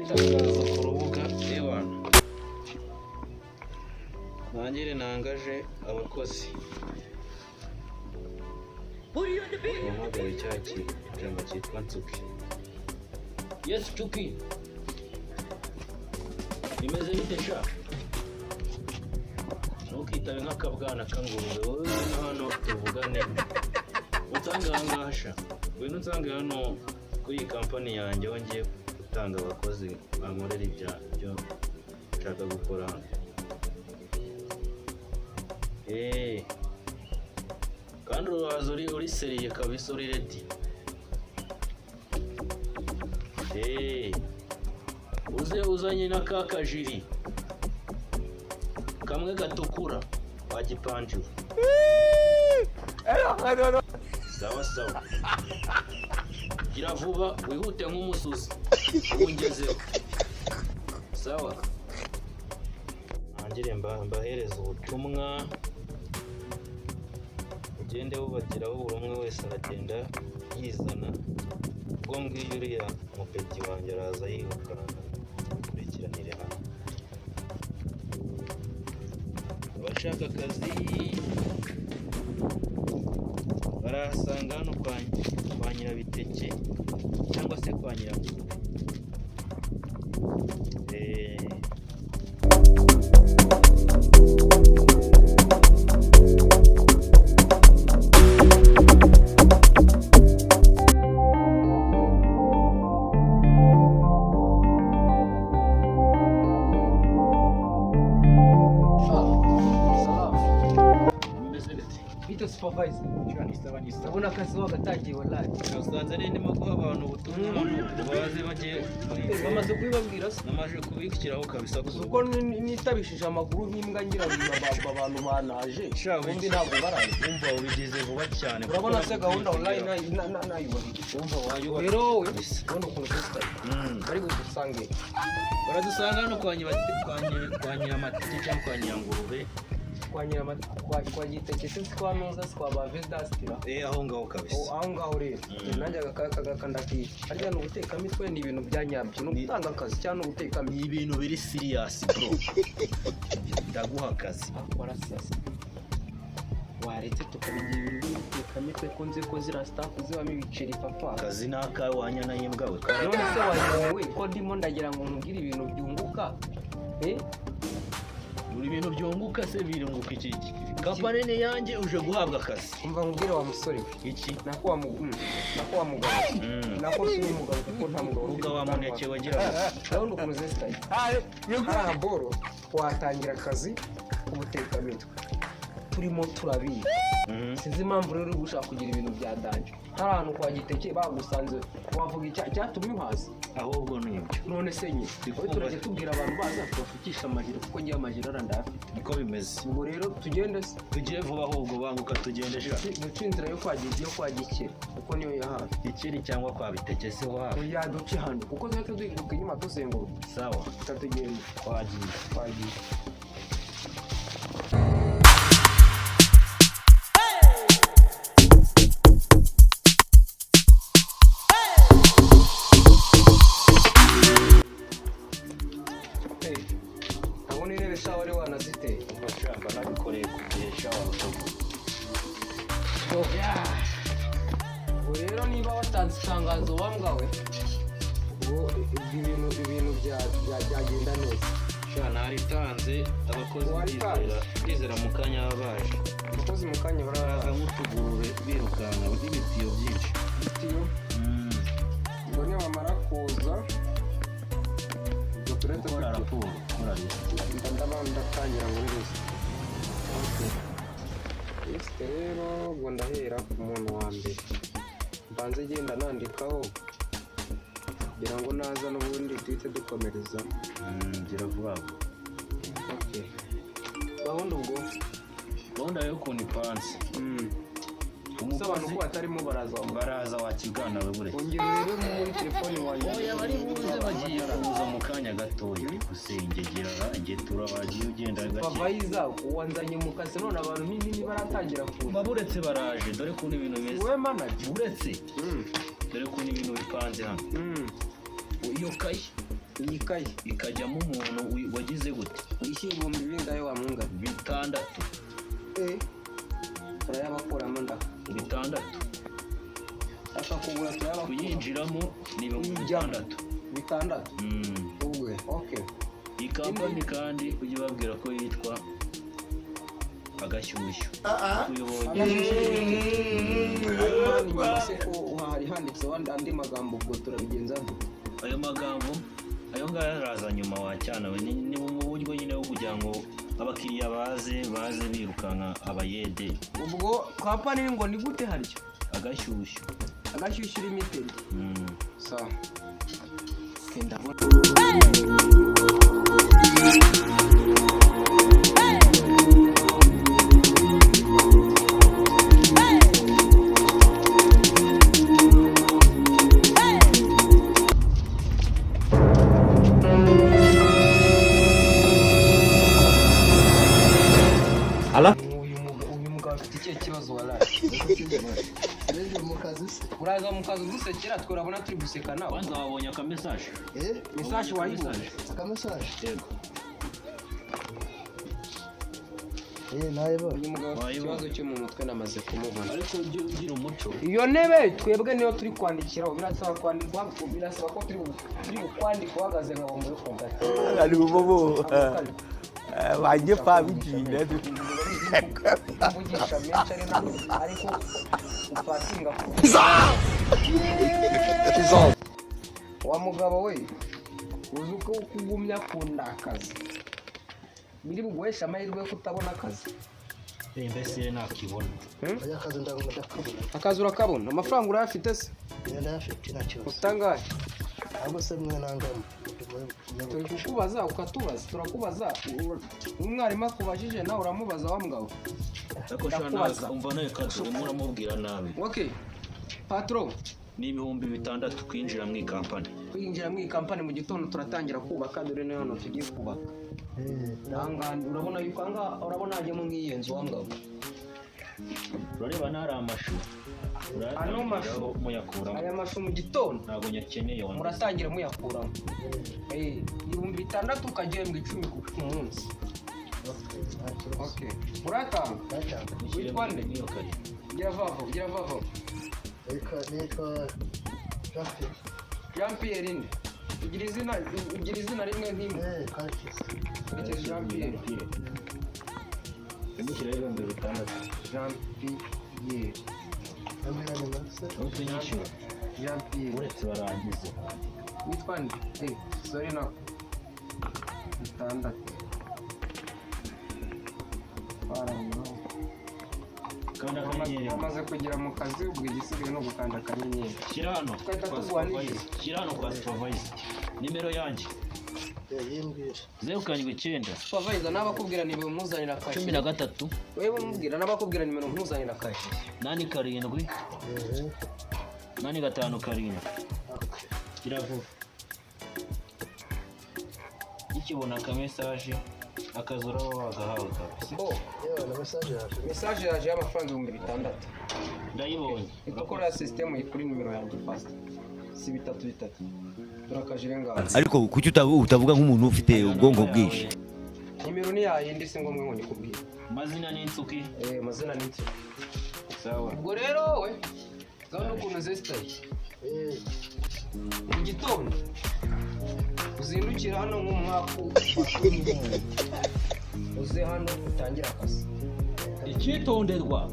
Itangazo ku rubuga ewana, ntangire nangaje abakozi, bahamagare cya kijama cyitwa Nsuki. Yes Nsuki, bimeze bite sha? Ntukitabe nk'akabwana k'ingurube, wowe ngwino hano tuvugane, unsange aha ngaha sha, ngwino unsange hano kuri iyi kampani yanjye aho ngiye gutanga abakozi bankorera ibya byo nshaka gukora hano. Eh, kandi uraza uri sérieux kabisa, uri ready. Eh, uze uzanye na ka kajiri kamwe gatukura wagipanjiwe. Sawa sawa, gira vuba wihute nk'umusuzi ubu ngezeho. Sawa, ntangire mbahereza ubutumwa ugende bubageraho, buri umwe wese aragenda yizana. Ubwo ngiyo uriya mupeti wanjye araza yirukanka, akurikiranire hano abashaka akazi barahasanga hano kwa Nyirabiteke cyangwa se kwa Nyirangurube. Eh, Salamu. Bimeze bite? Bite, supervisor? Ni sawa. Ndabona akazi wagatangiye wallahi. Usanze rero ndimo guha abantu ubutumwa hano ngo baze bajye. Bamaze kubibabwira se? Namaze kubishyiraho kabisa ku Uzi rubuga. uko nitabishije amaguru nk'imbwa ngira ngo abantu banaje. Sha, Ubundi ntabwo baraje. Wumva ubigize vuba cyane. Urabona se gahunda online nayibona. Wumva wayubaka. Rero wowe Kabisa. ubona ukuntu dusitaye. Bari budusange. Baradusanga hano kwa Nyiramateke cyangwa kwa Nyirangurube. Kwa Nyiramata, kwa Giteke se, si kwa Nuza, si kwa ba Vedastira? Eh, aho ngaho kabisa. Oh, aho ngaho rero. Nanjye aka ndakica. Harya ni ugutekamitwe, ni ibintu bya nyabyo, ni ugutanga akazi cyangwa ni ugutekamutwe? Ni ibintu biri serious bro, ndaguha akazi. Warasasa, waretse tukabigira ibintu by'ibitekamitwe, ko nzi ko ziriya staff zibamo ibiceri papa. Akazi ni akawe wanyana y'imbwa we. None se wayobewe ko ndimo ndagira ngo nkubwire ibintu byunguka, eh? Buri bintu byunguka se birunguka iki? Kampani ni yanjye, uje guhabwa akazi. Umva nkubwire wa musore we. Iki? Nako wa nako wa mugabo, nako si umugabo kuko nta mugabo Uvuga wa muneke wagira ngo. Urabona ukuntu zesitaye hari boro, watangira akazi k'ubutekamitwe, turimo turabiga. Sinzi impamvu rero uri gushaka kugira ibintu bya danger. Hari ahantu kwa Giteke bagusanze wavuga icyatumye uhaza. Ahubwo ni ibyo. None se nyine Ndi wowe kumva. turajya tubwira abantu baza tubafukisha amajire, kuko ngiye amajire ara ndayafite. Niko bimeze. Ubwo rero tugende se? Tugire vuba ahubwo, banguka tugende sha. Duce inzira yo kwa Gikeri kuko niyo ya hafi. Gikeri cyangwa kwa Biteke se ho hafi? Oya, duce hano kuko duhita duhinduka inyuma tuzenguruka. Sawa. Tukatugenda. Twagiye. Twagiye. Hey, ndabona intebe sha wari wanaziteye. Umva shamba, nabikoreye ku gihe sha wa rutogo. Ubu rero niba watanze itangazo wambwawe, ubu ibintu byagenda neza. Sha, naritanze abakozi. Waritanze? Ndizera mu kanya baba baje. Abakozi mu kanya Baraza baraza. nk'utugurube birukanka n'ibitiyo byinshi. Ibitiyo. Ubwo nibamara kuza ubwo turetse Gukora raporo, gukora lisite. Ndaba ndatangira muri lisite. Lisite rero ubwo ndahera ku muntu wa mbere, mbanze genda nandikaho kugira ngo naza n'ubundi duhite dukomereza. Gira vuba vuba. Okay. Gahunda ubwo. Gahunda y'ukuntu ipanze. Gusa abantu ko batarimo baraza. Baraza wakigana we bure. Ongera urebe muri telefone wanjye. Oya, bari buze, bagiye kuza mu kanya gatoya. Gusengegera ngetura bagiye ugenda gake. Supervisor wanzanye mu kazi none abantu ntibaratangira kuza. Baburetse baraje, dore ukuntu ibintu bimeze. Wowe manager. Uretse, dore ukuntu ibintu bipanze hano. Iyo kayi Iyi kayi Ikajyamo umuntu wagize gute? Wishyuye ibihumbi bingahe wa mwungane? 6. Eh, turayabakuramo nda. 6. Ashaka kugura, turayabakura. Kuyinjiramo ni ibihumbi Uyijyamo. 6. 6. Ubwe okay. Iyi kampani kandi ujye ubabwira ko yitwa Agashyushyu uyobonye. Hanyuma inyuma se ko hari handitseho andi magambo, ubwo turabigenza dute? Ayo magambo ayo ngayo araza nyuma wacyana we. Ni mu buryo nyine bwo kugira ngo abakiriya baze birukanka abayede. Ubwo kampani ngo ni gute harya? Agashyushyu. Agashyushyu Limited. Sawa. Okay, ndabona. Uyu mugabo afite ikihe kibazo waraye? Uri mu kazi se? Uraza mu kazi udusekera, twe urabona turi guseka nawe. Kwanza wabonye akamesaje? Eh. Mesaje wayibonye? Akamesaje? Yego. Eh, nayibonye. Uyu mugabo afite Wayibonye. ikibazo cyo mu mutwe, namaze kumubona. Ariko ujye ugira umuco. Iyo ntebe twebwe niyo turi kwandikiraho, birasaba kwandikwa, birasaba ko turi bukwandika uhagaze nka muri kontakiti. Ari bobo wanjye pabigine. Kuvugisha menshi ari nako ariko upasinga wa mugabo we, uzi uko kugumya kundakaza biri buguheshe amahirwe yo kutabona akazi. Mbese nakibona. Oya, akazi ndakabona. Akazi urakabona, amafaranga urayafite se? Eh, ndayafite, nta kibazo. Utangahe? Ahubwo se mwe nangamo? Turi kukubaza ukatubaza, turakubaza. Umwarimu akubajije nawe uramubaza wa mugabo. Ariko sha Ndakubaza. nawe umva, nawe kado urimo uramubwira nabi. Okay patro. Ni 6000 kwinjira mu ikampani. Kwinjira mu iyi kampani, mu gitondo turatangira kubaka, dore ni hano tugiye kubaka. Eh. Ahangaha urabona yuko ahangaha urabona hajyamo nk'iyi nzu wa mugabo. Urareba n'ari amashu. Ano mashu. Urayatangira muyakuramo. Aya mashu mu gitondo Ntabwo nyakeneye wa. muratangira muyakuramo. Eh, 6000 ukagihembwa 10 ku munsi. Okay, nta kibazo. Okay, uratanga? Ndayatanga. Witwa nde? Niyo kare. Gira vavo, gira vavo. Nitwa Jean Pierre. Jean Pierre nde? Ugira izina rimwe nk'imwe. Eh, Karekezi. Karekezi Jean Pierre. Umushyiraho 6000. Jean Pierre. Ambwira nyuma se. Ntutunyishyura. Jean Pierre. Uretse barangize. Witwa nde? Eh, sorry, nako 6. Twarabona. Kandi akanyenyeri. Wamaze kugera mu kazi, ubwo igisigaye ni ugukanda akanyenyeri. Shyira hano Twahita kwa tuguha supervisor. Shyira hano kwa supervisor nimero yanjye. Eh, yimbwira. 079 Supervisor n'abakubwira nimero nkuzanira cumi akaje. na gatatu Wewe umubwira n'abakubwira nimero nkuzanira akaje. 87 Eh. 857. Okay. Gira vuba, ukibona akamesaje akazi uraba wagahawe kabisa. Bo. Yewe, na message yaje. Message yaje y'amafaranga 6000. Ndayibonye. Itukora system kuri nimero yanjye fast. Si bitatu bitatu. Turakajire ngaho. Ariko kuki utavuga nk'umuntu ufite ubwonko bwinshi? Nimero ni yayindi, si ngombwa ngo nikubwire. Amazina ni Insuki. Eh, amazina ni Nsuki. Sawa. Ubwo rero we gahunda ukuntu zesitaye. Eh. Mu gitondo uzindukira hano nk'umwaka, uze hano utangire akazi. Icyitonderwa.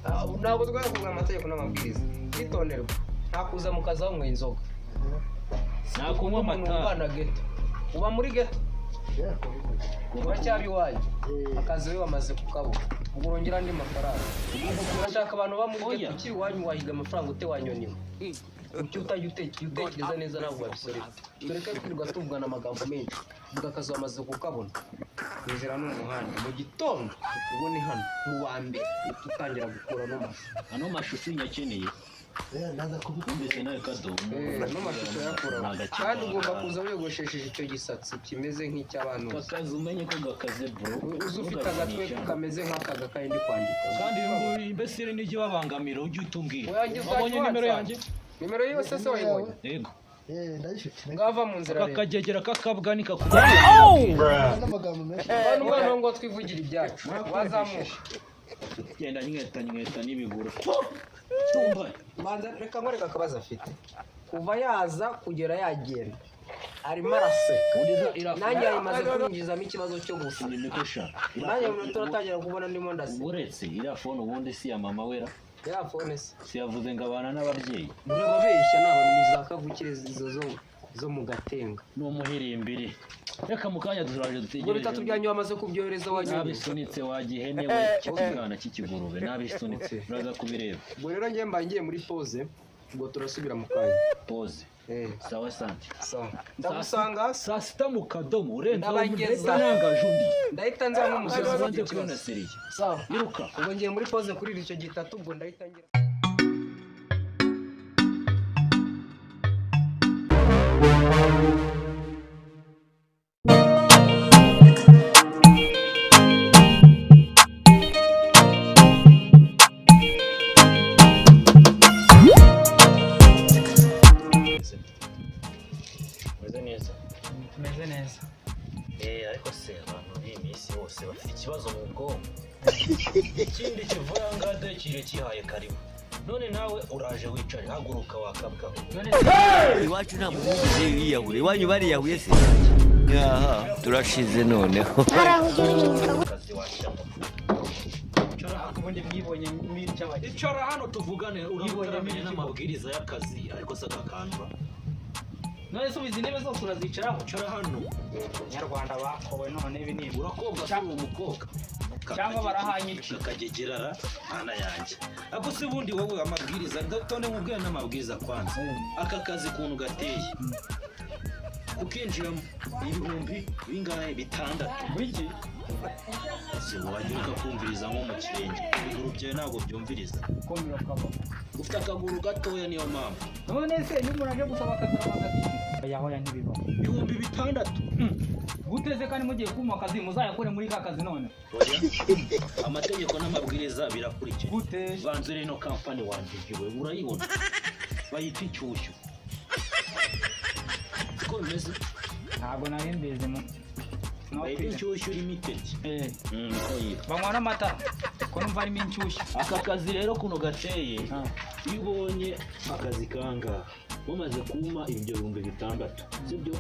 Ah, ntabwo twari kuvuga amategeko n'amabwiriza. Icyitonderwa, nta kuza mu kazi wanyweye inzoga. Nta kunywa Umuntu amata. ubana geto, uba muri geto. Yeah, kubivuga. Uracyaba iwanyu. Eh. Akazi we wamaze kukabona, ubwo urongera andi mafaranga. Urashaka abantu baba muri Oya. geto, ukiri iwanyu wahiga amafaranga ute wanyoniwe? Kuki utajya utekereza neza? Ntabwo wabisorera. Tureke twirirwa tuvugana amagambo menshi. Ubwo akazi wamaze kukabona, inzira ni umuhanda. Mu gitondo ubone hano mu wa mbere, uhita utangira gukura no mashu. Ano mashu sinyakeneye. Eh, ndaza kubikora. Numvise nawe kado. No mashusho yakuraho, kandi ugomba kuza wiyogoshesheje icyo gisatsi kimeze nk'icy'abantu. Kakazi umenye ko gakaze bro. Uzi ufite agatwe kameze nk'aka gakayi ndi kwandika. Kandi uyu nguyu mbese nijye babangamira, ujye utumbwira. Oya, njye uzajya Wabonye nimero uhansanga. yanjye? Nimero yose se wayibonye? Yego. Eh, ndayifite. Ngava mu nzira rero. Akagegera kakabwa nikakuba. N'amagambo menshi. Bana umwana ngo twivugire ibyacu. Wazamuka. Genda nyweta nyweta n'ibiguru. Tumba. Manza reka nkwereke akabazo afite. Kuva yaza kugera yagenda arimo araseka, nanjye yamaze kwinjizamo ikibazo cyo guseka. Niko sha. Nanjye mu turatangira kubona ndimo ndaseka. Uretse iriya phone ubundi si ya mama wera. Ya phone se? Si yavuze ngo abana n'ababyeyi. Urababeshya, ni abantu ni za kavukire izo zo mu Gatenga. Ni umuhirimbiri. Reka mu kanya turaje Ubwo dutegereje. bitatu byanyu wamaze kubyohereza wanyuma. Nabisunitse wagihene we, cy'ikibwana cy'ikigurube nabisunitse, uraza kubireba. Ubwo rero njye mba ngiye muri pause, ubwo turasubira mu kanya. Pause. Eh. Sawa, sante. Sawa, ndagusanga. Saa sita mu kadomo urenze aho. Ndabangeza. Ndahita nangaje undi. Ndahita nza nk'umusozi. Ubanze kubona seriye. Sawa. Iruka. Ubwo ngiye muri pause kuri icyo gitatu, ubwo ndahita ngira. Meze neza. Tumeze neza. Eh, ariko se abantu b'iyi minsi bose bafite ikibazo mu bwonko. Ikindi kivuye aha ngaha dore kije kihaye karibu. None nawe uraje wicare, haguruka wakabwa. None Iwacu nta muntu wigeze yiyahura, iwanyu bariyahuye se? Aha turashize noneho. Akazi washyira mu ubundi mwibonye mwirya abakiriya. Icara hano tuvugane, urabona n'amabwiriza y'akazi, ariko se akakandwa. None se ubu izi ntebe zose urazicaraho? Icara hano. Nyarwanda bakowe none ibi ni ibi. Urakobwa se uwo mukobwa? Cyangwa barahanyica. Akagegerara mana yanjye. Ako se ubundi wowe amabwiriza gatone mubwira n'amabwiriza kwanza. Aka kazi ukuntu gateye. Kukinjiramo ibihumbi bingahe? 6. Wiki? Se wagira ukakumviriza nko mu kirenge. Ibiguru byawe ntabwo byumviriza. Komera ukaba. Ufite akaguru gatoya niyo mpamvu. None se niba umuntu aje gusaba akazi arabanza akishyura? Oya hoya, ntibibaho. 6000. Guteze kandi mugiye kumpa akazi muzayakure muri ka kazi none. Oya. Amategeko n'amabwiriza birakurikira. Gute? Banze rero kampani wanjye urayibona. Bayita Inshyushyu. Siko bimeze? Ntabwo nari mbizi mu. Bayita Inshyushyu Limited. Eh, Niko yitwa. Banywa n'amata. Ko numva arimo inshyushyu. Aka kazi rero kuno gateye, Ah. iyo ubonye akazi kangaha wamaze kuma ibyo 6000, sibyo?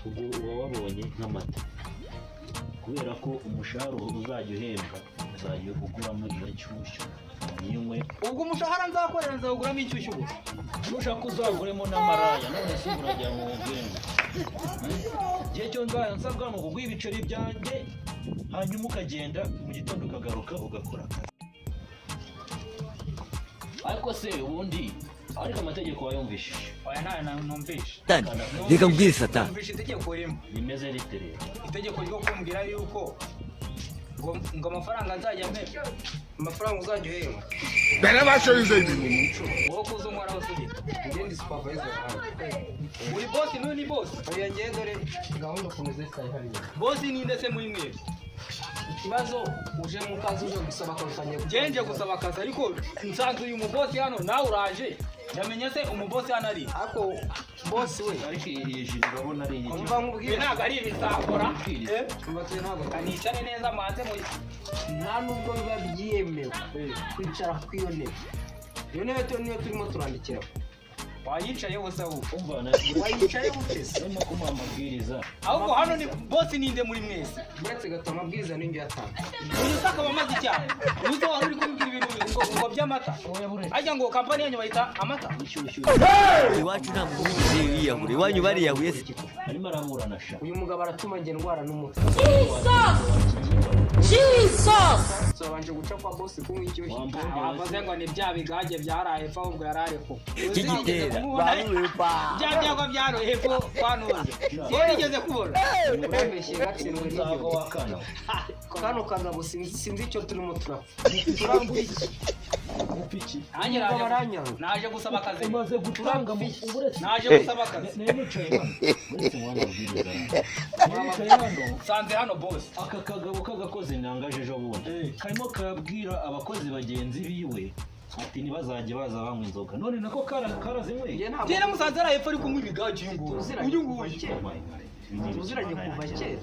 Ubwo uba wabonye nk'amata, kubera ko umushahara uzajya uhembwa uzajya uguramo iyo nshyushyu ninywe. Ubwo umushahara nzakorera nzawuguramo inshyushyu gusa. Nushaka uzaguremo n'amaraya. None se ubu uragira ngo nkubwire igihe cyo nzajya nsabwa ni ukuguha ibiceri byanjye, hanyuma ukagenda mu gitondo ukagaruka ugakora akazi. Ariko se ubundi, ariko amategeko wayumvishije? Oya, ntayo numvishe. Satani, reka mbwire satani. Numvishe itegeko rimwe. Rimeze rite rero? Itegeko ryo kumbwira yuko ngo amafaranga nzajya mpembwa. Amafaranga uzajya uhembwa. Wowe kuza unkoraho usubira. Njye ndi supervisor hano. Uri bosi? N'uyu ni bosi. Oya, njye dore gahunda ukuntu zesitaye hariya. Bosi ni nde se muri mwebwe? Ikibazo uje mu kazi uje gusaba akazi utangiye. Njye nje gusaba akazi, ariko nsanze uyu mubosi hano, nawe uraje. Ndamenya se umubosi hano ari? Ariko bosi we. Ariko iyi jiri urabona ari iyi? Umva Ibi nkubwire. ntabwo ari ibisakora. Umva, twe ntabwo Kanicare neza manze mu. Nta nubwo biba byemewe kwicara ku iyo ntebe. Iyo ntebe niyo turimo turandikiraho. Wayicaye gusa ubu. Umva na Wayicaye gute se? urimo kumuha amabwiriza. Ahubwo hano ni bosi ninde muri mwese? Uretse gato, amabwiriza n'ibyo yatanga. Uyu se akaba amaze icyaha. Uyu se wari uri kubibwira ibintu ngo by'amata. Ajya ngo kampani yanyu bayita amata. Inshyushyu. Iwacu nta muntu wigeze yiyahura, iwanyu bariyahuye se? Arimo araburana sha. Uyu mugabo aratuma njye ndwara n'umutwe. Jesus! Babanje guca kwa bosi kunywa inshyushyu. Wambaye. Wavuze ngo ni bya bigage byaraye hepfo, ahubwo yari ariko. Kigitera. Bya byago byaraye hepfo kwa Ntuze. Wowe nigeze kubona. Urambeshye gatsindwe Nzago n'ibyo. wakana. Kano kagabo sinzi icyo turimo turapfa. Turapfa iki? Upiki. Nanjye Umugabo naje aranyanga. naje gusaba akazi. Umaze gutanga mu uretse. Naje gusaba akazi. Nari nicaye hano uretse muha amabwiriza, nari nicaye hano. Nsanze hano bosi. Aka kagabo k'agakozi nangaje ejo bundi karimo karabwira abakozi bagenzi biwe. Ati ntibazajye baza banywa inzoga, none nako karazinyweye. Njye ntabwo Njye namusanze ari hepfo ari kunywa ibigage uyu nguyu. Tuziranye Uyu kuva nguyu. kera. Tuziranye kuva kera.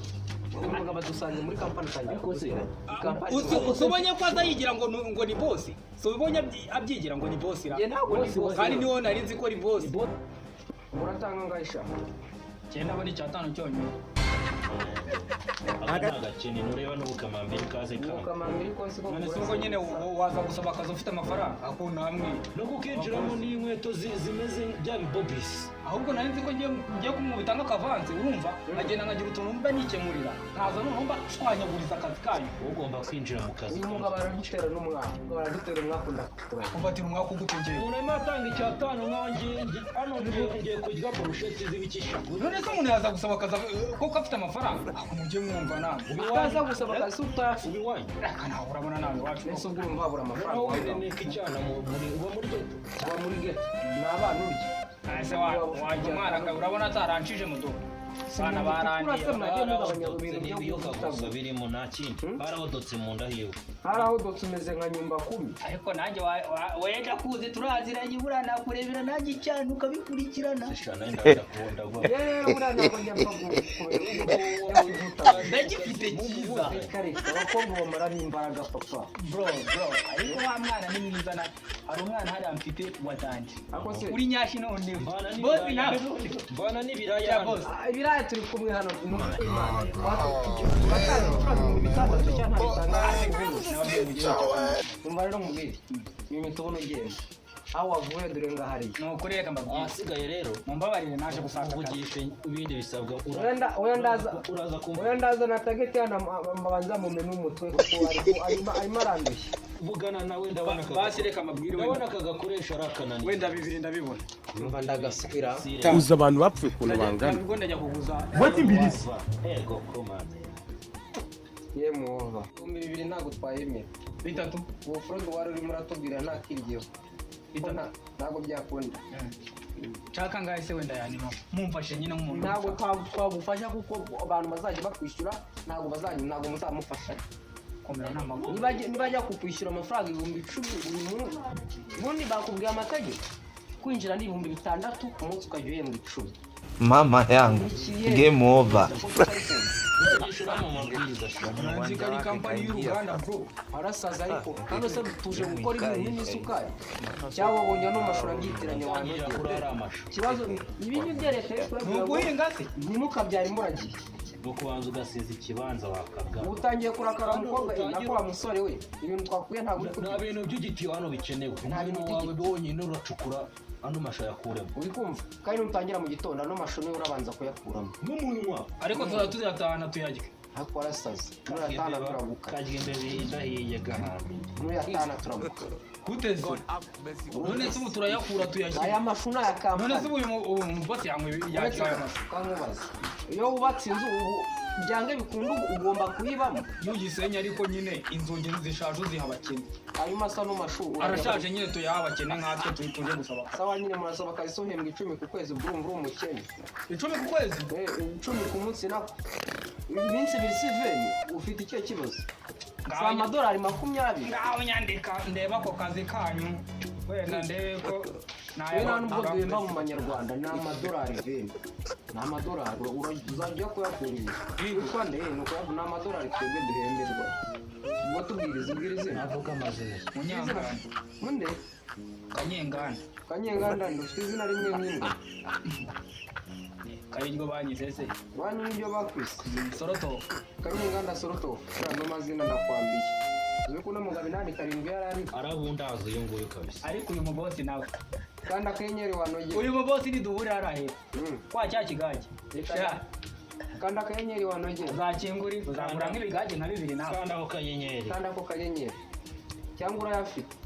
Uyu mugabo dusanze muri kampani atangiye kuziranye. Kampani. Usubonye ko aza yigira ngo ngo ni boss. Si ubonye abyigira ngo ni boss ra. Njye ntabwo ni boss. Kandi niwo nari nzi ko ari boss. Uratanga angahe sha? Cyenda abona icyatanu cyonyine. Aka ni agakene, nureba n'ubukamambiri kaze kanga. Mukamambiri ko nzi ko None se ubwo nyine waza gusaba akazi ufite amafaranga ako namwe? No kukinjiramo n'inkweto zimeze bya bibobisi. Ahubwo nari nzi ko ngiye kumubita nk'akavanze, urumva nkagenda nkagira utuntu mba nikemurira, nkaza noneho mba shwanyaguriza akazi kanyu. Ugomba kwinjira mu kazi. Uyu mugabo aradutera n'umwaka. Aradutera umwaka, ndakurahiye. Ufatira umwaka ugutungeye. Umuntu arimo atanga icyatanu nkaho hano ngiye kurya burusheti z'ibikisha. None se umuntu yaza gusaba akazi koko afite amafaranga? Ako mujye mwumva nawe. Utaza gusaba akazi utafite. Uba iwanyu. Reka, nawe urabona nawe iwacu. Ese ubwo urumva wabura amafaranga Wowe wawe? neka icyana uba muri geto. Uba muri geto. Ni abana urya. Ese wajya umwana akawe urabona ataranshije mudo bana barangiye. Urasa mwagiye mugabanya ibintu byo Ibiyoka gusa gutagura. birimo, nta kindi, barahodotse mu nda hiwe. Hari aho dutse umeze nka nyumba kumi. Ariko nanjye wenda kuzi turaziranye, buriya nakurebera nanjye icyana ukabikurikirana. Sha, nawe ndakunda. Yewe, buriya ntabwo njya mpfa kubera. Ndagifite cyiza. Reka reka, abakobwa bamaramo imbaraga papa. Bro, bro, ariko wa mwana ni mwiza na hari umwana hariya mfite watanje. Ako se Uri nyashi noneho. Mvana Boss n'ibiraya. nawe. Mvana n'ibiraya Ya hano. boss. Ah, ibiraya turi kumwe hano ni Imana. Batanga amafaranga 6000 cyangwa ntabitanga. Umva rero nkubwire, ibi tubona ugenda aho wavuye dore ngahariye. Ni ukuri, reka mbabwire. Ahasigaye rero Mumbabarire, naje gusanga akazi. uvugishe ibindi bisabwa. Oya, ndaza. Uraza kumva. Oya, ndaza na tageti hano mbanza mumene umutwe kuko arimo arandushya. Vugana nawe, ndabona aka Basi reka mbabwire ndabona wenda. aka gakoresho ari akanani. Wenda bibiri ndabibona. Numva ndagaswira. Uzi abantu bapfuye ukuntu bangana? Nabwo ndajya kuguza. Ego komande. Ye muhova, 2000 ntabwo twayemera. Bitatu. Ubu forode wari urimo uratubwira ntakiryeho ko ntabwo byakunda. Nshaka ngahe se wenda yanyuma mumfashe nyine nk'umuntu? Ntabwo twagufasha kuko abantu bazajya bakwishyura ntabwo bazajya, ntabwo muzamufasha. Komera n'amaguru. Nibajya kukwishyura amafaranga 10,000 buri munsi, ubundi bakubwiye amategeko, kwinjira ni 6000 ku munsi, ukajya uhembwa 10. Mama yangu, game over. Yishyura mu mabwiriza sha. Nzi ko ari kampani y'uruganda bro. Warasaza ariko hano se tuje gukora ibintu n'isukari cyangwa wabonye ano mashuri abyitiranya Tangira wanogeye. kuri ari amashu. Ikibazo ibi ni ibya leta yo Ni kubabwira ngo uguhinga se? ntimukabyare imburagihe. Ngo kubanza ugasiza ikibanza wakabwa. Ubu utangiye kurakara mukobwa, nako wa musore we, ibintu twakuye ntabwo uri Nta kubyumva. bintu by'igitiyo hano bikenewe. Nta bintu Umuntu wawe wonyine uracukura ano mashu ayakuremo. Uri kumva kandi nutangira mu gitondo ano mashu niwe urabanza kuyakuramo. N'umunwa. Ariko tuzajya tuzatahana tuyarye. Ariko warasaze, nuyatahana turaguka. Karya imbeba idahiye gahambi. Nuyatahana turaguka. Guteze none se ubu turayakura tuyashyira? Aya mashu ni aya None se kampani. ubu uyu mubosi yanywe yakira aya mashu? Kankubaza, iyo wubatse inzu ubu byange bikunda ubu ugomba kuyibamo. Iyo ugisenya ariko nyine inzugi zishaje uziha abakene. Hanyuma asa n'amashu Arashaje nyine, tuyaha abakene nkatwe tuje gusaba. Sawa nyine, murasaba akazi, uhembwa 10 ku kwezi, ubwo urumva uri umukene. 10 ku kwezi? Eh, 10 ku munsi, nako iminsi ibiri si veni, ufite ikihe kibazo? Si amadolari 20? Ngaho nyandika ndeba ako kazi kanyu, wenda ndebe ko We nta nubwo duhemba mu manyarwanda, ni amadolari veni, ni amadolari. Uzajya kuyakura witwa nde? Ni ukuyakura, ni amadolari twebwe duhemberwa. Ubwo tubwiriza, ubwira izina. Avuga amazina. Munyanganda. Munde? Kanyenganda. Kanyenganda, ufite izina rimwe nk'imbwa. Kariryo banyize se. Banyu nibyo bakwise. Soroto. Kanyenganda Soroto, uriya mazina ndakwambiye, uzi ko uno mugabo 87 yari ari. Arabundaza uyu nguyu kabisa. Ariko uyu mubosi nawe. Kandi akanyenyeri wanogeye. Uyu mubosi niduhurira hariya hepfo kwa cya kigage. Sha, Kandi akanyenyeri wanogeye. Uzakingura, uzagura nk'ibigage nka bibiri nawe. Kanda ako kanyenyeri. Kandi ako kanyenyeri cyangwa urayafite?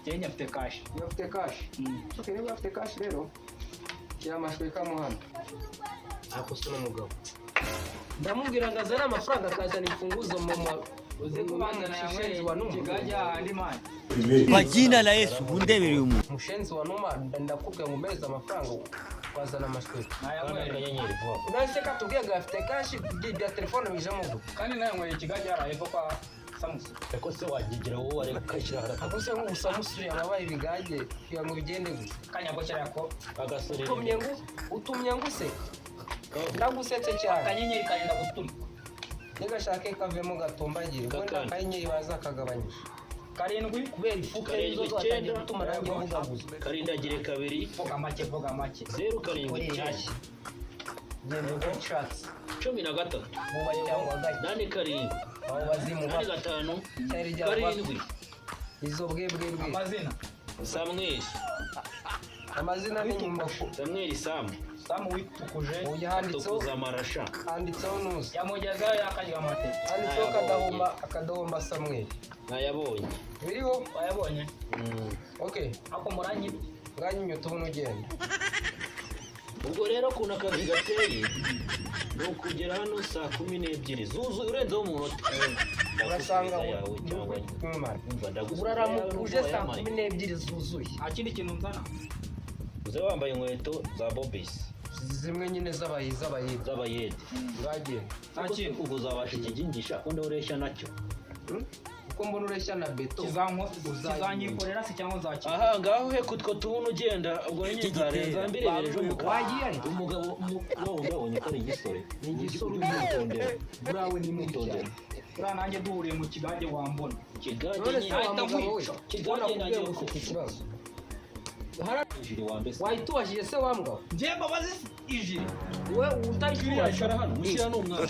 Njye afite cash. Niba ufite cash. Okay, niba ufite cash rero shyira amashweka mo hano. Ako se n'umugabo ndamubwira ngo azane amafaranga, akazana imfunguzo mu ma Uzi ko bazana mushenzi wa numa. Ikigage hahandi mani. Kwa jina la Yesu undebereye umuntu. Mushenzi wa numa, ndakubwira ngo umpereze amafaranga ukazana amashweka. Kanda Nayanyweye. akanyenyeri vuba vuba. Nahise katubwiye ngo afite cash, bya telefone bijemo gute? Kandi nayanyweye ikigage hariya hepfo kwa Samusi. Ariko se wagigira wowe wareka ukashyira hariya. Ako se nk'ubu Samusuri ababaye ibigage kugira ngo bigende gusa. Kanyagwa kariya ko. Agasore. Utumye ngo utumye nguseka. Ndagusetse cyane. Akanyenyeri karenda guturika. Nigashake kavemo gatumbagire. Ubwo Kakandi. akanyenyeri bazakagabanyije. 7 Kubera ifuke Karindwi nizo zatangiye icyenda. gutuma nanjye mvugaguza. Karindagire 2. Vuga make, vuga make. 0 7 9. Genda uko ushatse. 13. Vuba cyangwa gake. 8 7. Abo bazimu 8 5. cyari ryaba 7. izo bwebwebwe. Amazina. Samweli. Amazina ni nyuma ko. Samweli Sam. Samu witukuje. Oya handitseho Tukuza amarasha. handitseho nuzi. Yamugezayo yakarya amateke. Handitseho kadahomba akadahomba Samweli. Nayabonye. Biriho? Wayabonye? Okay. Ako muranyi. Nganyimye tubone ugenda. Ubwo rero ukuntu akazi gateye ni ukugera hano saa 12 zuzuye urenzeho umunota. Urasanga yawe cyangwa nyuma. umva ndagusubiza Uraramuka uje yawe saa n'uwayampaye. 12 zuzuye. Nta kindi kintu nzana. Uze wambaye inkweto za bobisi Zimwe nyine z'abayi z'abayede. z'abayede. Ngagenda. Nta kintu. Ubwo uzabasha ikigingisha ko ureshya nacyo. Uko mbona ureshya na beto. Kizanyikorera se cyangwa nzakira. Aha ngaho he kutwo tubona ugenda ubwo nyine nzarenza mbirebera ejo mu Wagiye ari? Umugabo nawe ndabonye ko ari igisore. Ni igisore umwitondera. Burawe ni mubi cyane. Buriya nanjye duhuriye mu kigage wambona. Ikigage None se nyine. wa Ahita mugabo we, nkwica. Kigage ubona nanjye kubwira ngo uko. ufite ikibazo. Ijiri wa mbese. Wahita se wa mbwa? Njye mbabazi ijiri. We utayishyura. Icara hano mushyira n'umwana.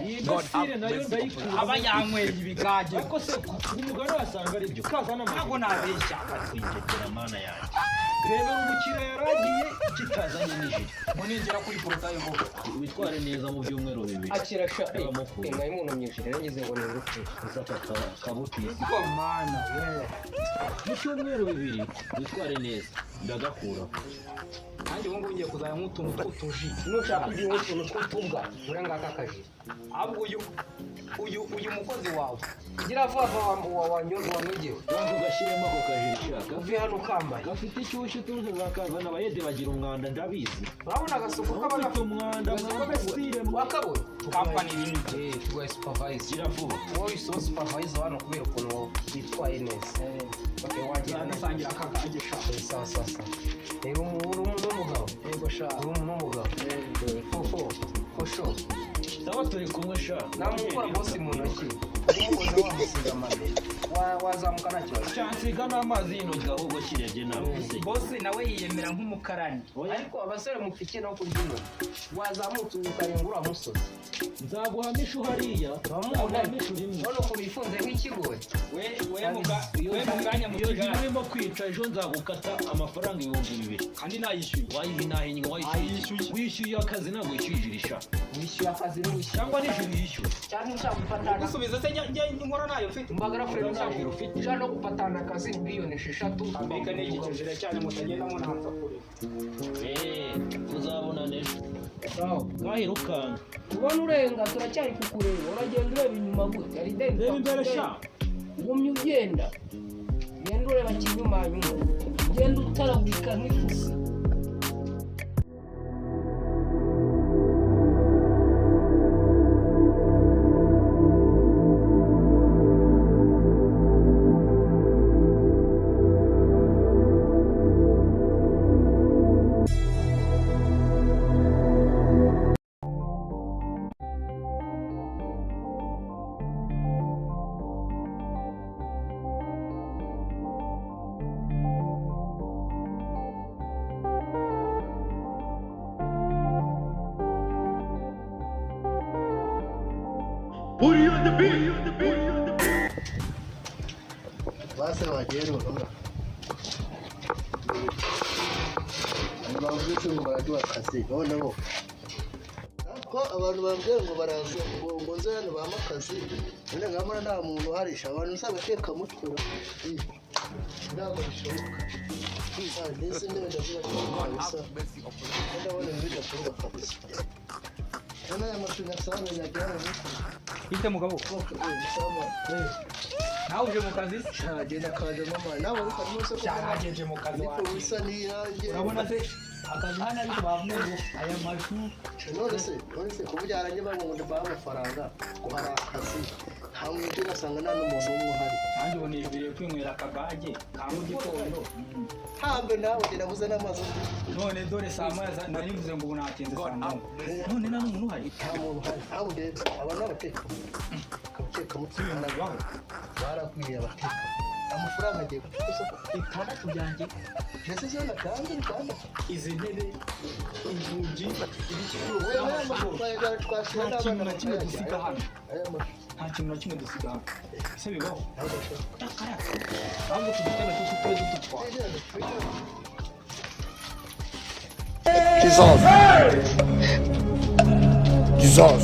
Iyi gasire nayo ndayikura. Aba yanyweye ibigage. Ariko se umugani wasanga ari byo. Kaza n'amaguru. Ntabwo nabeshya. Kwinjira mana yanjye. Rebera umukiriya yaragiye kitazanye n'ijiri. Ngo ningera kuri porotaye ngo Witware neza mu byumweru 2. Akira sha. Ndabamukunda. Nari umuntu myinshi rero ngize ngo ni ingufuri. Uzaka kabutisi. ko mana we. Mu cyumweru 2 witware neza. Ndagakura. Nanjye ubu ngubu ngiye kuzajya nk'utuntu tw'utuji. Nushaka ugira utuntu tw'utubwa ure ngaka akajiri. Ahubwo uyu mukozi wawe. Gira vuba vuba wanogewe. Wanze ugashyiremo ako kajiri shaka. Uve hano ukambaye. Gafite inshyushyu tuzi bakazana abayede bagira umwanda ndabizi. Urabona agasuku kaba Ufite umwanda gafite. Wakabonye? Kampani limited. Tuguhaye supervisor. Gira vuba. Wowe usiba supervisor hano kubera ukuntu witwaye neza. Okay, wagira neza. Dusangira akagage sha. Sawa sawa sawa. Rero uri umuntu w'umugabo. Yego sha. Uri umuntu w'umugabo. Fofo. Fosho. Sawa turi kumwe sha. Namukora bosi mu ntoki. Umukoza wamusiga amabere. Wazamuka nta kibazo. Cyansiga n'amazi y'intoki ahubwo kirebye nawe. Bosi nawe yiyemera nk'umukarani. Ariko abasore mufike no kurya intoki. Wazamutse ukarenga uriya musozi. Nzaguhamisha hariya. Nzaguhamisha rimwe. None ukuntu yifunze nk'ikigori. We mu kanya mu Iyo jiri kigage. urimo kwica ejo nzagukata amafaranga 2000. Kandi nayishyuye. Wayihinahennye wayishyuye. Wishyuye akazi ntabwo wishyuye ijiri sha. Wishyuye akazi n'uwishyuye. Cyangwa n'ijiri yishyuye. Cyangwa ushaka gupatana. Gusubiza se njye inkora nayo mfite. Mbagara Fred Nta ufite. ushaka no gupatana akazi miliyoni 6. Mbega ni iki kijire cyanyu mutagenda munanza kure. Tuzabona ejo. Sawa. Mwahirukanga. Ubona urenga turacyari kukureba uragenda ureba inyuma gute hari ideni Reba imbere sha. Ugumye ugenda genda ureba kinyumanyuma ugenda utaragurika nk'ifusi. Base wagiye rero. Bavuze ngo baraduha akazi noneho ko abantu bambwiye ngo baraza ngo nze hano bampe akazi none nkabona nta muntu uharisha abantu usanga atekamutwe ntabwo bishoboka ndetse intebe ndavuga ko kabisa ndabona ibintu bidashoboka kabisa none aya mashuri asanga nyagira mu mutwe. Bite mugabo. Nawe uje mu kazi se? Nagenda kaje mama nawe ariko arimo se Cyanageje mu kazi ariko wawe. bisa n'iyanjye. Urabona se Akazi hano ariko bavuga ngo aya mashu. None se kuba byarangiye bavuga ngo baha amafaranga ngo hari akazi, nta muntu, ugasanga nta n'umuntu umwe uhari. Nanjye ubu nibiriye kwinywera akagage ka mu gitondo. Hambe nawe njye nabuze n'amazu. None dore saa 1 nari mvuze ngo ubu natinze saa 1, none nta n'umuntu uhari. Nta muntu uhari, ntabwo abantu b'abateka abatekamutwe barakwiriye, abateka amafaranga agiye gusa. 6 byanjye. Mbese zo natanze 6. Izi ntebe, inzugi, ibiki. Twashyira Nta kintu n'abana. na kimwe dusiga hano. Aya mashu. Nta kintu na kimwe dusiga hano. Ese bibaho? Ntabwo ashobora. Ahubwo tudutebe tube dututwara. Jesus. Jesus.